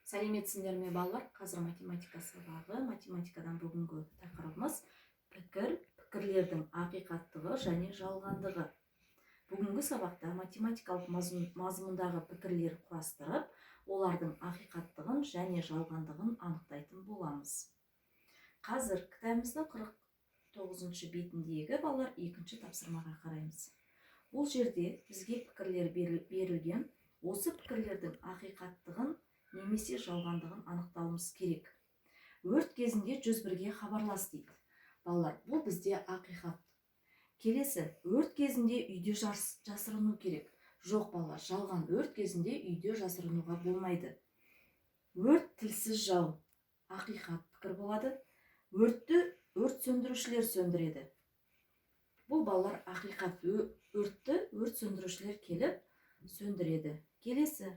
Сәлеметсіңдер ме, балалар? Қазір математика сабағы. Математикадан бүгінгі тақырыбымыз пікір, пікірлердің ақиқаттығы және жалғандығы. Бүгінгі сабақта математикалық мазмұндағы пікірлер құрастырып, олардың ақиқаттығын және жалғандығын анықтайтын боламыз. Қазір кітабымыздың 49 бетіндегі, балалар, екінші тапсырмаға қараймыз. Бұл жерде бізге пікірлер берілген. Осы пікірлердің ақиқаттығын немесе жалғандығын анықтауымыз керек. Өрт кезінде 101-ге хабарлас дейді. Балалар, бұл бізде ақиқат. Келесі, өрт кезінде үйде жасырыну керек. Жоқ, балалар, жалған. Өрт кезінде үйде жасырынуға болмайды. Өрт тілсіз жау. Ақиқат пікір болады. Өртті өрт сөндірушілер сөндіреді. Бұл, балалар, ақиқат. Өртті өрт сөндірушілер келіп сөндіреді. Келесі,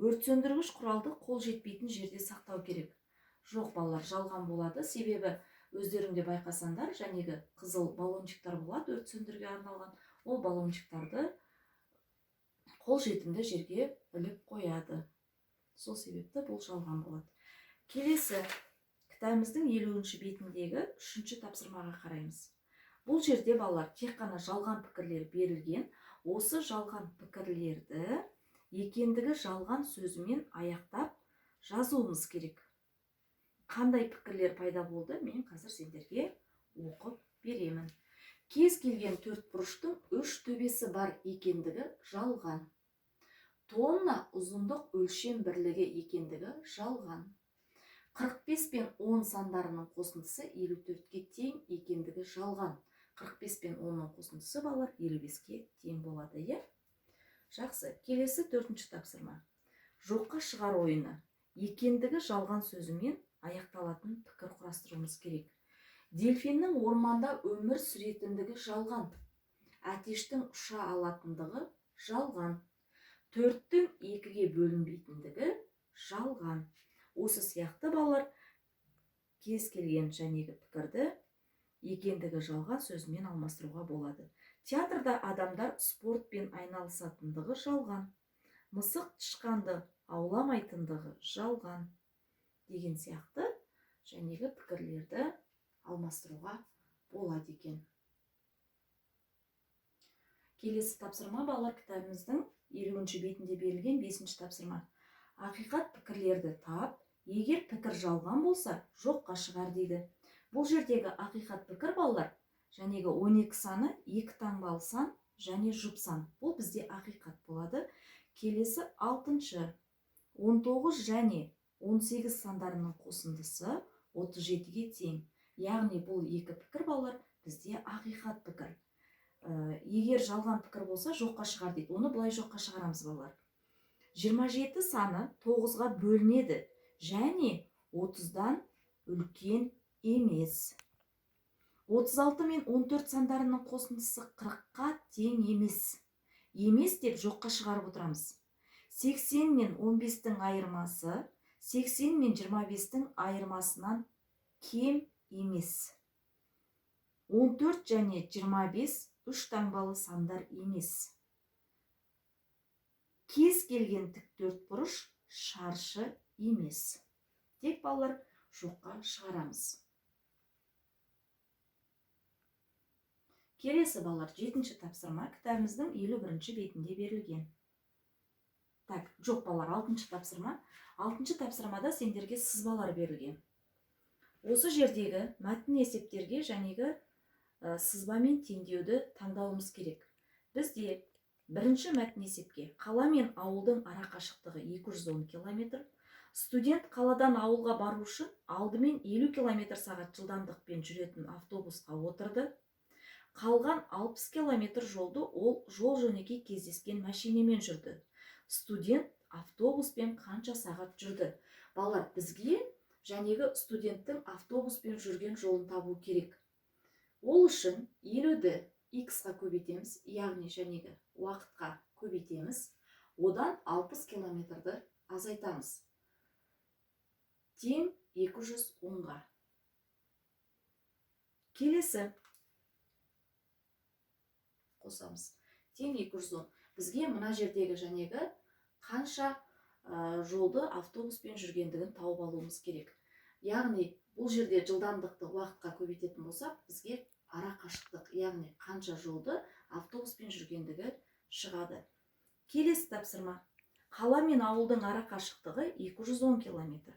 өрт сөндіргіш құралды қол жетпейтін жерде сақтау керек. Жоқ, балалар, жалған болады. Себебі өздерің де байқасаңдар, жәнегі қызыл баллончиктар болады өрт сөндіруге арналған. Ол баллончиктарды қол жетімді жерге іліп қояды. Сол себепті бұл жалған болады. Келесі, кітабымыздың 50-ші бетіндегі үшінші тапсырмаға қараймыз. Бұл жерде, балалар, тек қана жалған пікірлер берілген. Осы жалған пікірлерді екендігі жалған сөзімен аяқтап жазуымыз керек. Қандай пікірлер пайда болды, мен қазір сендерге оқып беремін. Кез келген төрт бұрыштың үш төбесі бар екендігі жалған. Тонна ұзындық өлшем бірлігі екендігі жалған. 45 пен 10 сандарының қосындысы 54-ке тең екендігі жалған. 45 пен 10-ның қосындысы, балалар, 55-ке тең болады, иә? Жақсы, келесі төртінші тапсырма. Жоққа шығар ойыны. Екендігі жалған сөзімен аяқталатын пікір құрастыруымыз керек. Дельфиннің орманда өмір сүретіндігі жалған. Әтештің ұша алатындығы жалған. 4-тің 2-ге бөлінбейтіндігі жалған. Осы сияқты, балалар, кез келген жәнегі пікірді екендігі жалған сөзімен алмастыруға болады. Театрда адамдар спортпен айналысатындығы жалған. Мысық тышқанды ауламайтындығы жалған. Деген сияқты жәнегі пікірлерді алмастыруға болады екен. Келесі тапсырма, балалар, кітабымыздың 50-ші бетінде берілген бесінші тапсырма. Ақиқат пікірлерді тап, егер пікір жалған болса, жоққа шығар дейді. Бұл жердегі ақиқат пікір, балалар, жәнегі 12 саны, екі таңбалы сан және жұп сан. Бұл бізде ақиқат болады. Келесі алтыншы, 19 және 18 сандарының қосындысы 37-ге тең. Яғни бұл екі пікір, балалар, бізде ақиқат пікір. Егер жалған пікір болса, жоққа шығар дейді. Оны былай жоққа шығарамыз, балалар. 27 саны 9-ға бөлінеді және 30-дан үлкен емес. 36 мен 14 сандарының қосындысы 40-қа тең емес. Емес деп жоққа шығарып отырамыз. 80 мен 15-тің айырмасы 80 мен 25-тің айырмасынан кем емес. 14 және 25 үш таңбалы сандар емес. Кез келген тік төрт бұрыш шаршы емес. Тек, балалар, жоққа шығарамыз. Келесі, балалар, жетінші тапсырма кітабымыздың 51-ші бетінде берілген. Так, жоқ, балалар, алтыншы тапсырма. Алтыншы тапсырмада сендерге сызбалар берілген. Осы жердегі мәтін есептерге жәнегі сызбамен теңдеуді таңдауымыз керек. Бізде бірінші мәтін есепке қала мен ауылдың арақашықтығы 210 километр. Студент қаладан ауылға бару үшін алдымен 50 километр сағат жылдамдықпен жүретін автобусқа отырды. Қалған 60 километр жолды ол жол жөнекей кездескен машинемен жүрді. Студент автобуспен қанша сағат жүрді? Балалар, бізге жәнегі студенттің автобуспен жүрген жолын табу керек. Ол үшін 50-ді x-қа көбейтеміз, яғни жәнегі уақытқа көбейтеміз. Одан 60 километрді азайтамыз. Тең 210-ға. Келесі қосамыз. Тең 210. Бізге мына жердегі жәнегі қанша жолды автобуспен жүргендігін тауып алуымыз керек. Яғни бұл жерде жылдамдықты уақытқа көбейтетін болсақ, бізге ара қашықтық, яғни қанша жолды автобуспен жүргендігі шығады. Келесі тапсырма. Қала мен ауылдың ара қашықтығы 210 километр.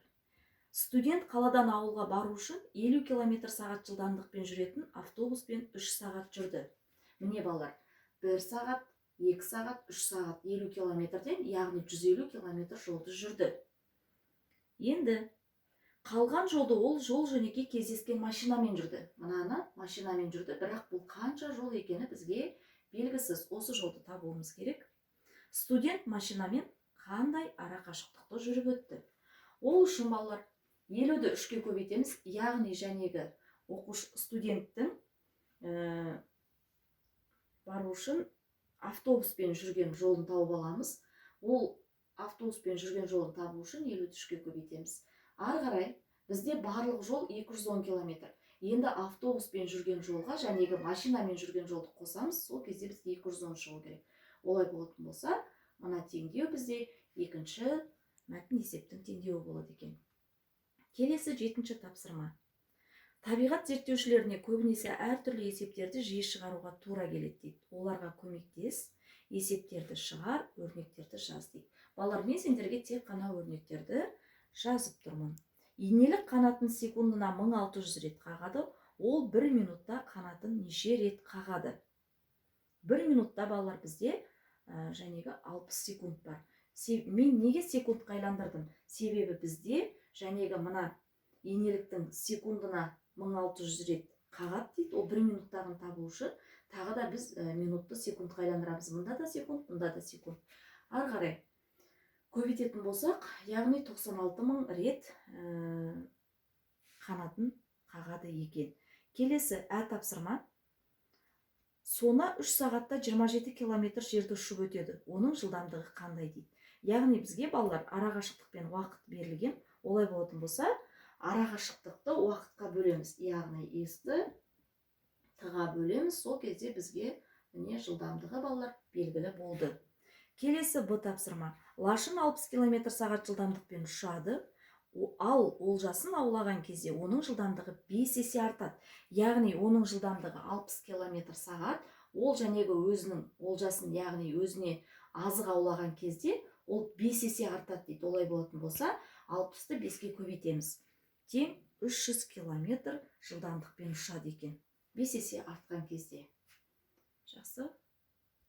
Студент қаладан ауылға бару үшін 50 километр сағат жылдамдықпен жүретін автобуспен 3 сағат жүрді. Міне балалар, 1 сағат, 2 сағат, 3 сағат 50 километрден, яғни 150 километр жолды жүрді. Енді қалған жолды ол жол жөнекей кездескен машинамен жүрді. Мынаны машинамен жүрді, бірақ бұл қанша жол екені бізге белгісіз. Осы жолды табуымыз керек. Студент машинамен қандай ара қашықтықты жүріп өтті? Ол үшін балалар 50-ді 3-ке көбейтеміз, яғни жәнегі оқушы студенттің бару үшін автобуспен жүрген жолын тауып аламыз. Ол автобуспен жүрген жолын табу үшін 50-ді 3-ке көбейтеміз. Ары қарай бізде барлық жол 210 километр. Енді автобуспен жүрген жолға жәнегі машинамен жүрген жолды қосамыз, сол кезде бізге 210 шығу керек. Олай болатын болса, мына теңдеу бізде екінші мәтін есептің теңдеуі болады екен. Келесі 7-ші тапсырма. Табиғат зерттеушілеріне көбінесе әртүрлі есептерді жиі шығаруға тура келеді дейді. Оларға көмектес, есептерді шығар, өрнектерді жаз дейді. Балалар, мен сендерге тек қана өрнектерді жазып тұрмын. Инелік қанатын секундына 1600 рет қағады. Ол 1 минутта қанатын неше рет қағады? 1 минутта балалар бізде жәнегі 60 секунд бар. Мен неге секундқа айландырдым? Себебі бізде жәнегі мына инеліктің секундына 1600 рет қағады дейді. Ол 1 минуттағын табу үшін тағы да біз минутты секундқа айландырамыз. Мында да секунд, мында да секунд. Ары қарай көбейтетін болсақ, яғни 96 мың рет қанатын қағады екен. Келесі тапсырма. Сона 3 сағатта 27 километр жерді ұшып өтеді. Оның жылдамдығы қандай дейді. Яғни бізге балалар арақашықтық пен уақыт берілген. Олай болатын болса, арақашықтықты уақытқа бөлеміз. Яғни S-ті Т-ға бөлеміз. Сол кезде бізге міне жылдамдығы балалар белгілі болды. Келесі Б тапсырма. Лашын 60 километр сағат жылдамдықпен ұшады. Ал олжасын аулаған кезде оның жылдамдығы 5 есе артады. Яғни оның жылдамдығы 60 километр сағат. Ол жәнегі өзінің олжасын, яғни өзіне азық аулаған кезде ол 5 есе артады дейді. Олай болатын болса, 60-ты 5-ке көбейтеміз. Тең 300 километр жылдамдықпен ұшады екен. 5 есе артқан кезде. Жақсы.